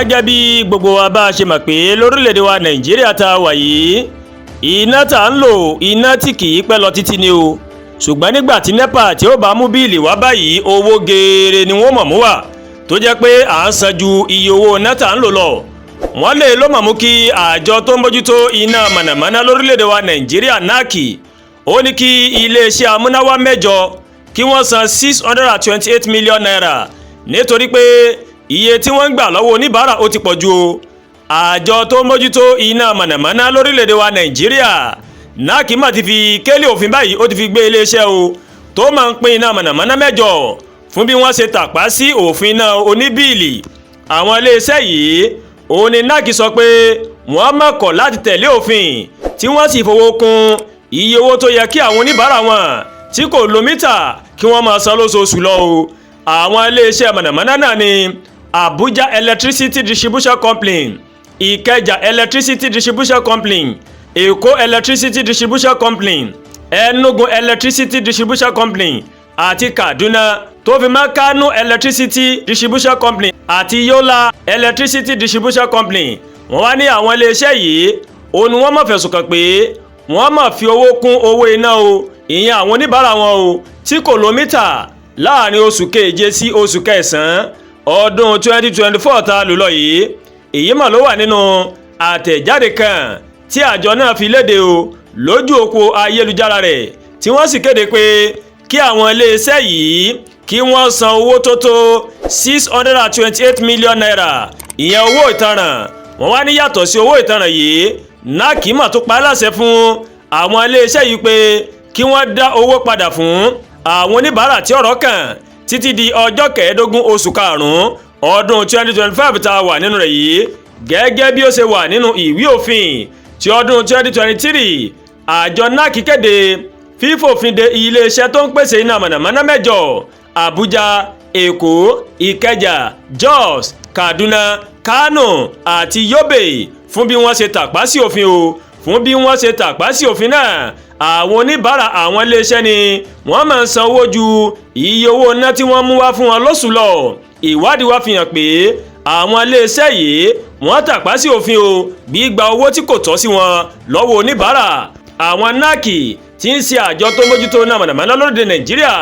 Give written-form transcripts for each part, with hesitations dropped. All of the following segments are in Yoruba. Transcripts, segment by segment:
Gẹ́gẹ́ bí gbogbo wa bá a ṣe mọ̀ pé lórílẹ̀‐èdè wa Nàìjíríà tá a wà yìí, iná tá à ń lò, iná tí kì í pẹ́ lọ títí ni o. Ṣùgbọ́n nígbà tí NEPA tí ó bá mú bill wá báyìí, owó geere ni wọ́n mọ̀ mú wá, tó jẹ́ pé à ń san ju iye owó iná tá à ń lò lọ. Wọ́n lè ló mọ̀ mú kí àjọ tó ń bójútó iná mànàmáná lórílẹ̀‐èdè wa Nàìjíríà, NERC, ó ní kí iléeṣẹ́ amúnáwá mẹ́jọ kí wọ́n san ₦628 million, nítorí pé iye tí wọ́n ń gbà lọ́wọ́ oníbàárà ó ti pọ̀ ju o. Àjọ tó ń mójútó iná mànàmáná lórílẹ̀‐èdè wa Nàìjíríà, NERC, mà ti fi kélé òfin báyìí, ó ti fi gbé iléeṣẹ́ o tó máa ń pín iná mànàmáná mẹ́jọ fún bí wọ́n ṣe tàpá sí òfin iná oní bill. Àwọn iléeṣẹ́ yìí òun ni NERC sọ pé wọ́n má kọ̀ láti tẹ̀lé òfin, tí wọ́n sì fowó kún iye owó tó yẹ kí àwọn oníbàárà wọn tí kò lo mítà kí wọ́n máa san lóṣooṣù lọ o. Àwọn iléeṣẹ́ mànàmáná náà ni Abuja Electricity Distribution Company, Ikeja Electricity Distribution Company, Èkó Electricity Distribution Company, Enugu Electricity Distribution Company àti Kaduna, tó fi mọ́ Kano Electricity Distribution Company àti Yola Electricity Distribution Company. Wọ́n wá ní àwọn iléeṣẹ́ yìí òun ni wọ́n mọ̀ fẹ̀sùn kàn pé wọ́n mọ̀ fi owó kún owó iná o, ìyẹn àwọn oníbàárà wọn o tí kò lo mítà, láàrin oṣù keje sí oṣù kẹsàn-án ọdún 2024 tá a lò lọ yìí. Èyí mà ló wà nínú àtẹ̀jáde kan tí àjọ náà fi léde o lójú òpó ayélujára rẹ̀, tí wọ́n sì kéde pé kí àwọn iléeṣẹ́ yìí kí wọ́n san owó tó tó ₦628 million, ìyẹn owó ìtanràn. Wọ́n wá ní yàtọ̀ sí owó ìtanràn yìí, NERC mà tó pa á láṣẹ fún àwọn iléeṣẹ́ yìí pé kí wọ́n dá owó padà fún àwọn oníbàárà tí ọ̀rọ̀ kàn títí di ọjọ́ 15 oṣù karùn-ún ọdún 2025 tá a wà nínú rẹ̀ yìí, gẹ́gẹ́ bí ó ṣe wà nínú ìwé òfin ti ọdún 2023. Àjọ NERC kéde fífòfin de iléeṣẹ́ tó ń pèsè iná mànàmáná mẹ́jọ: Àbújá, Èkó, Ìkẹjà, Jos, Kaduna, Kano àti Yobe, fún bí wọ́n ṣe tàpá sí òfin o. Fún bí wọ́n ṣe tàpá sí òfin náà, àwọn oníbàárà àwọn iléeṣẹ́ ni wọ́n máa ń san owó ju iye owó iná tí wọ́n mú wá fún wọn lóṣù lọ. Ìwádìí wa fi hàn pé àwọn iléeṣẹ́ yìí, wọ́n tàpá sí òfin o, gbígba owó tí kò tọ́ sí wọn lọ́wọ́ oníbàárà. Àwọn NERC, tí ń ṣe àjọ tó mójútó iná mànàmáná lórílẹ̀ Nàìjíríà,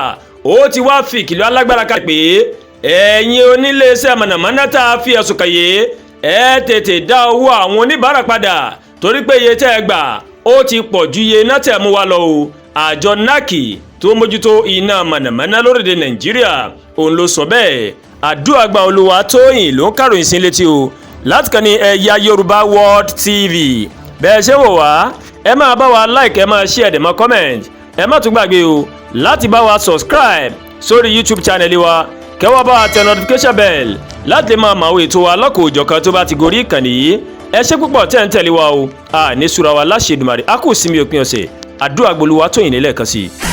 ó ti wá fi ìkìlọ̀ alágbára kalẹ̀ pé ẹ̀yin oníléeṣẹ́ mànàmáná tá a fi ẹ̀sùn kàn yìí, ẹ tètè dá owó àwọn oníbàárà padà, torí pé iye tẹ́ ẹ gbà ó ti pọ̀ ju iye iná tẹ̀ mú wa lọ o. Àjọ NERC tó mójútó iná mànàmáná lórílẹ̀ Nàìjíríà òun ló sọ bẹ́ẹ̀. Àdúràgbà Olúwa Tóyìn ló ń kàròyìn sí létí o láti kàn ní Ẹ̀yà Yorùbá World TV. Bẹ́ẹ̀ ṣe wò wá, ẹ máa bá wa like, ẹ máa share, ẹ dẹ̀ máa comment. Ẹ má tún gbàgbé o láti bá wa subscribe sórí YouTube channel wa, kẹ́ wá bá wa tẹ notification bell láti lè máa mọ àwọn ètò wa lọ́kọ̀ọ́jọ̀kan tó bá ti gorí ìkànnì yìí. Ẹ ṣé púpọ̀ tẹ́ ń tẹ̀lé wa o. A ní sùúrà wa láṣẹ Èdùmàrè. A kò sinmi òpin ọ̀sẹ̀. Àdúrà gbolúwa Tóyìn lẹ́ẹ̀kan sí i.